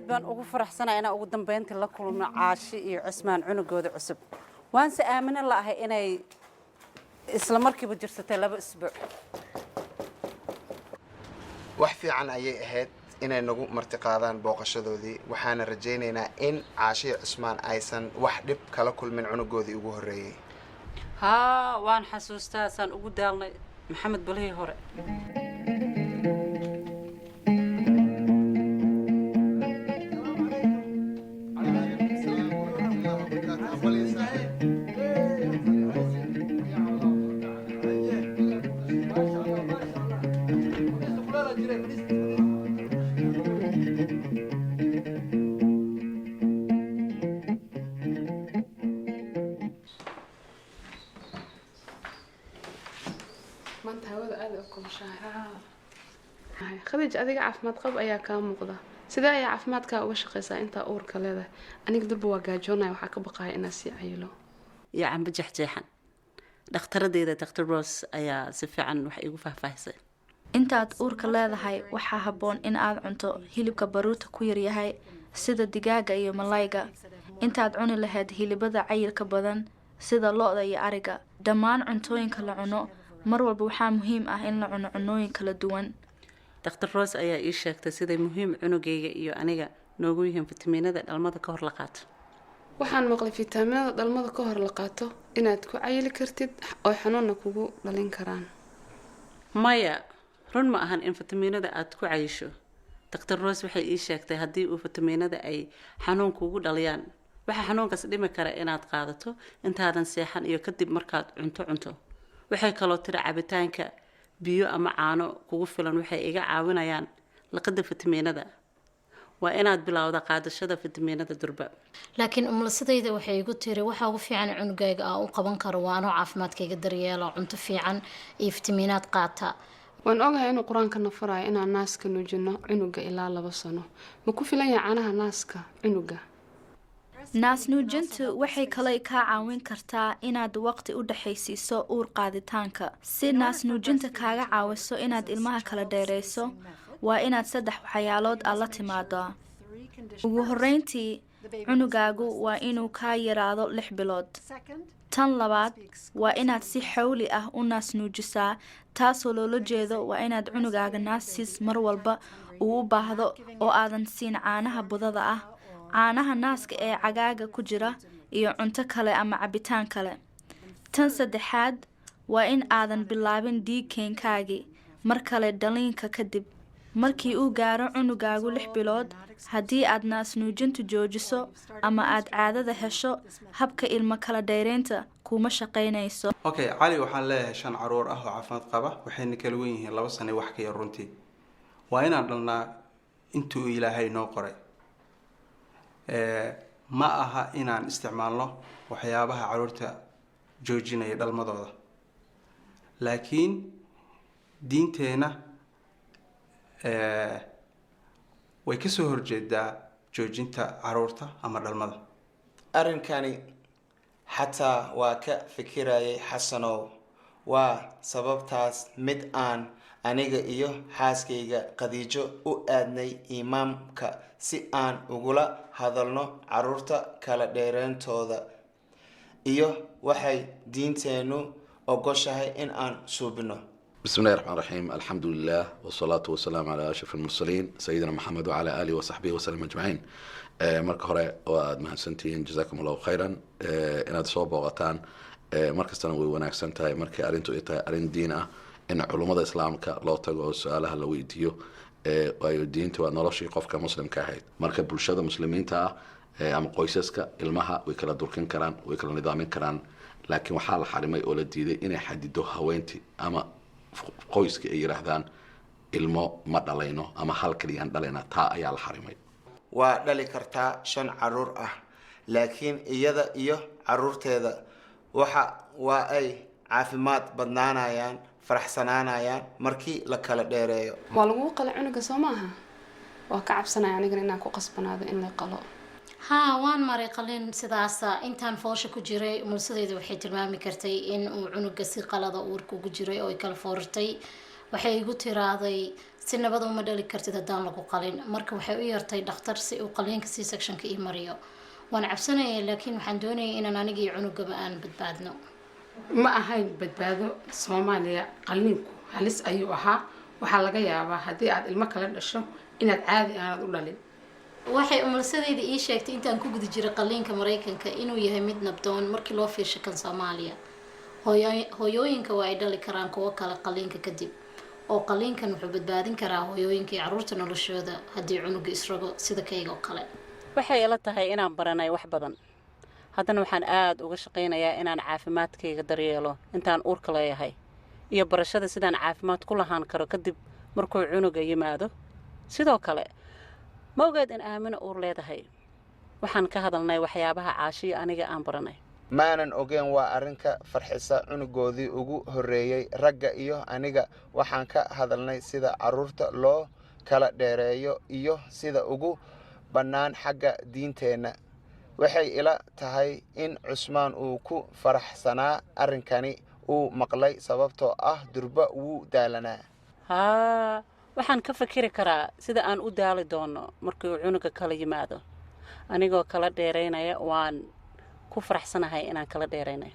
Baan ugu faraxsanaa inaan ugu dambeyntii la kulmno Caashi iyo Cusmaan cunugooda cusub. Waanse aamino la'ahay inay isla markiiba jirsatay 2 isbuuc. Wax fiican ayay ahayd inay nagu martiqaadaan booqashadoodii, waxaana rajaynaynaa in Caashiya Cusmaan aysan wax dhib kala kulmin cunugoodii ugu horreeyey. Haa, waan xasuustaa saan ugu daalnay Maxamed balihii hore. Maanta hawada aada u kulushahay. Khadiij, adiga caafimaad qab ayaa kaa muuqda. Sidee ayaa caafimaadkaa uga shaqaysaa intaa uurka leedahay? Aniga durba waa gaajoonaya, waxaa ka baqaya inaa sii cayilo. Iyo cambo jexjeexan. Dhakhtaradeyda, Dr Rose, ayaa si fiican wax iigu faahfaahisay. Intaad uurka leedahay, waxaa habboon in aad cunto hilibka baruurta ku yaryahay, sida digaaga iyo malayga, intaad cuni lahayd hilibada cayilka badan sida lo'da iyo ariga. Dhammaan cuntooyinka la cuno mar walba waxaa muhiim ah in la cuno cunooyin kala duwan. Dr Rose ayaa ii sheegtay siday muhiim cunugayga iyo aniga noogu yihiin fitamiinada dhalmada ka hor la qaato. Waxaan maqlay fitaaminada dhalmada ka hor la qaato inaad ku cayili kartid oo xanuunna kugu dhalin karaan. Maya, run ma ahan in fitamiinada aad ku cayisho. Dr Rose waxay ii sheegtay haddii uu fitamiinada ay xanuun kugu dhaliyaan, waxaa xanuunkaas dhimi kara inaad qaadato intaadan seexan iyo kadib markaad cunto cunto. Waxay kaloo tiri cabitaanka biyo ama caano kugu filan waxay iga caawinayaan liqida fitamiinada. Waa inaad bilowda qaadashada fitamiinada durba. Laakiin umulasadayda waxay igu tiri waxa ugu fiican cunugayga aan u qaban karo waa anoo caafimaadkayga daryeelo, cunto fiican iyo fitamiinaad qaata. Waan ogahay inuu Qur-aanka na farayo inaan naaska nuujino cunuga ilaa 2 sano. Ma ku filan yahay caanaha naaska cunuga? Naasnuujintu waxay kalay kaa caawin kartaa inaad waqti u dhexaysiiso uur qaaditaanka. Si naasnuujinta kaaga caawiso inaad ilmaha kala dheereyso, waa inaad saddex waxyaalood aad la timaadaa. Ugu horreyntii, cunugaagu waa inuu kaa yaraado 6 bilood. Tan labaad, waa inaad si xawli ah u naasnuujisaa, taasoo loola jeedo waa inaad cunugaaga naas mar walba uu u baahdo oo aadan siin caanaha budada ah, caanaha naaska ee cagaaga ku jira iyo cunto kale ama cabitaan kale. Tan saddexaad, waa in aadan bilaabin dhiig-keenkaagii mar kale dhaliinka kadib markii uu gaaro cunugaagu 6 bilood. Haddii aad naasnuujintu joojiso ama aad caadada hesho, habka ilmo kala dheereynta kuma shaqaynayso. Okay Cali, waxaan leeyahay shan caruur ah oo caafimaad qaba, waxayna kala wen yihiin 2 sano wax ka yar. Runtii waa inaan dhalnaa intuu Ilaahay noo qoray. Ma aha inaan isticmaalno waxyaabaha caruurta joojinaya dhalmadooda, laakiin diinteena way kasoo horjeedaa joojinta caruurta ama dhalmada. Arrinkani xataa waa ka fikirayay, Xasanow. Waa sababtaas mid aan aniga iyo xaaskayga Khadiijo u aadnay imaamka si aan ugula hadalno caruurta kala dheereyntooda iyo waxay diinteennu ogoshahay in aan suubino. بسم الله الرحمن الرحيم، الحمد لله والصلاة والسلام على أشرف المرسلين سيدنا محمد وعلى آله وصحبه وسلم أجمعين. Marka hore waad mahadsantihiin, jazakum Allahu khayran, inaad soo booqataan. Markastana way wanaagsan tahay markay arrintu ay tahay arrin diin ah in culummada Islaamka loo tago oo su-aalaha la weydiiyo, waayo diinta waa noloshii qofka Muslimka ahayd. Marka bulshada Muslimiinta ah ama qoysaska ilmaha way kala durkin karaan, way kala nidaamin karaan, laakiin waxaa la xarimay oo la diiday inay xadido haweentii ama qoyska ay yidhaahdaan ilmo ma dhalayno ama hal kaliyaan dhalayna. Taa ayaa la xarimay. Waa dhali kartaa shan caruur ah, laakiin iyada iyo caruurteeda waxa waa ay caafimaad badnaanayaan, faraxsanaanayaan markii la kala dheereeyo. Waa lagugu qalay cunuga, soo maaha? Waa ka cabsanaya anigana inaan ku qasbanaado in la qalo. Haa, waan maray qalin sidaasa intaan foosha ku jiray. Umulsadeyda waxay tilmaami kartay in uu cunuga si qalada uurka ugu jiray oo ay kala foorartay. Waxay igu tiraaday Si nabad uma dhali kartid haddaan lagu qalin. Marka waxay u yeertay dhakhtar si uu qaliinka C sectionka ii mariyo. Waan cabsanayay, laakiin waxaan doonayay inaan aniga iyo cunugaba aan badbaadno. Ma ahayn badbaado Soomaaliya. Qalliinku halis ayuu ahaa. Waxaa laga yaabaa haddii aad ilmo kala dhasho inaad caadi aanad u dhalin. Waxay umulsadayda ii sheegtay intaan ku guda jiray qaliinka Maraykanka inuu yahay mid nabdoon markii loo fiirsho kan Soomaaliya. Hooyooyinka waa ay dhali karaan kuwo kale qaliinka kadib, oo qaliinkan wuxuu badbaadin karaa hooyooyinka iyo carruurta noloshooda haddii cunuga isrogo sida kayga oo kale. Waxay ila tahay inaan baranay wax badan. Haddana waxaan aada uga shaqaynayaa inaan caafimaadkayga daryeelo intaan uurka leeyahay iyo barashada sidaan caafimaad ku lahaan karo kadib markuu cunuga yimaado. Sidoo kale, ma ogeed in Aamina uur leedahay? Waxaan ka hadalnay waxyaabaha Caashiya aniga aan baranay. Maanan ogeen. Waa arrin ka farxisa cunugoodii ugu horreeyey. Ragga iyo aniga waxaan ka hadalnay sida carruurta loo kala dheereeyo iyo sida ugu bannaan xagga diinteenna. Waxay ila tahay in Cusmaan uu ku faraxsanaa arrinkani uu maqlay, sababtoo ah durba wuu daalanaa. Haa, waxaan ka fikiri karaa sida aan u daali doono markii uu cunuga kala yimaado anigoo kala dheeraynaya. Waan ku faraxsanahay inaan kala dheeraynayo.